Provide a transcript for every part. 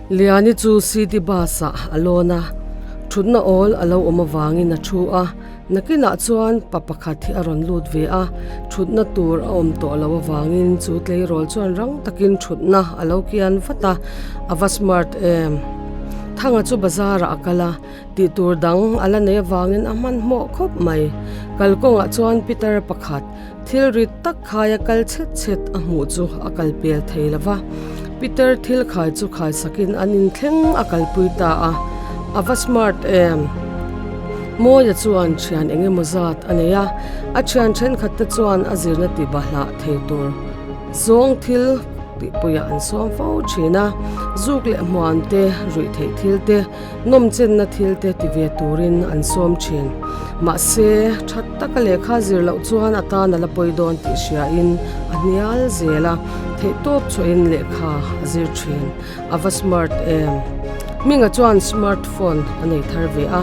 Liani chu city bus ah a lawn a, thutna awl a lo awm avangin a thu a, nakinah chuan pa pakhat hi a rawn lut ve a, thutna tur a awm tawh lo avangin chu tleirawl chuan rang takin thutna a lo kian vat a, a va smart em. Thanga chu bazar ah a kal a, tih tur dang a la nei avangin a hmanhmawh khawp mai. Kalkawngah chuan Peter pakhat. Thil rit tak khaia kal chhet chhet a hmuh chu a kal pel thei lo va, Peter thil khai chu khai sakin an inthleng a kalpui ta a, a va smart em? Mawia chuan thian eng emaw zat a nei a, a thian thenkhat te chuan a zirna ti bahlah thei tur zawng thil tihpuiah an sawm fo thin a, zuk leh hmuam te, ruih theih thil te, Nawmchenna thil te ti ve turin an sawm thin. Mahse, that taka lehkha zir loh chuan a tan a la pawi dawn tih hriain a hnial zel a, theihtawp chhuahin lehkha a zir thin. A va smart em? Hminga chuan smart phone a nei thar ve a,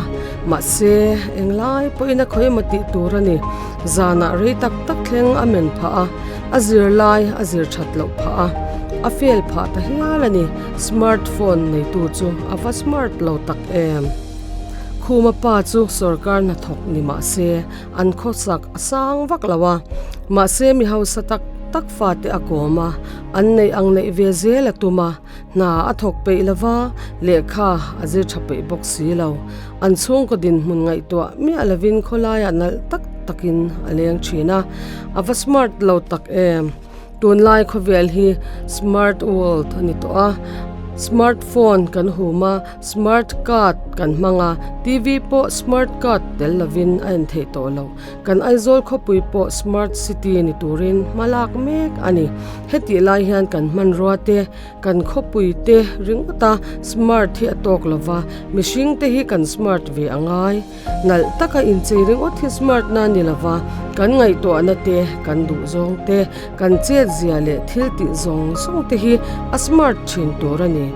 mahse, englai pawhin a khawi emaw tih tur a ni. Zanah rei tak tak thleng a men phah a, a zir lai a zir that loh phah a, a fail phah ta hial a ni. Smart phone neitu chu a va smart lo tak em? Khuma pa chu sorkar hnathawk ni mah se an khawsak a sang vak lo a, mahse mi hausa tak tak fate a kawm a, an neih ang neih ve zel a tum a, hna a thawk peih lo va, lehkha a zir tha peih bawk si lo. An chhungkaw dinhmun ngaihtuah miah lovin khawlaiah nalh tak takin a leng thin a, a va smart lo tak em? Tunlai khawvel hi smart world a ni tawh a, smart phone kan hum a, smart card kan hmang a, T_V pawh smart card tel lovin a en theih tawh lo. Kan Aizawl khawpui pawh smart city ni turin hma lak mek a ni. Hetih lai hian kan hmanrua te, kan khawpui te ringawt a smart hi a tawk lova, mihring te hi kan smart ve a ngai. Nalh taka inchei ringawt hi smart na ni lova, kan ngaihtuahna te, kan duh zawng te, kan chet zia leh thil tih zawng zawng te hi a smart thin tur a ni.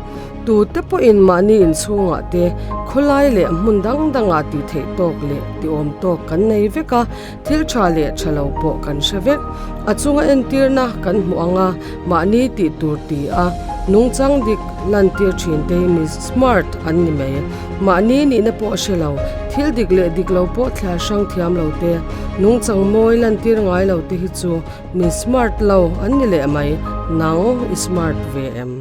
Tute pawhin mahni inchhungah te, khawlai leh hmun dang dangah tih theih tawk leh tih awm tawk kan nei vek a, thil tha leh tha lo pawh kan hre vek. A chunga entirna kan hmuh ang a, mahni tih tur ti a, nungchang dik lantir thin te hi mi smart an ni mai. Mahni nihna pawh a hre lo, thil dik leh dik lo pawh thliar hrang thiam lo te, nungchang mawi lantir ngai lo te hi chu mi smart lo an ni leh mai. Nang i smart ve em?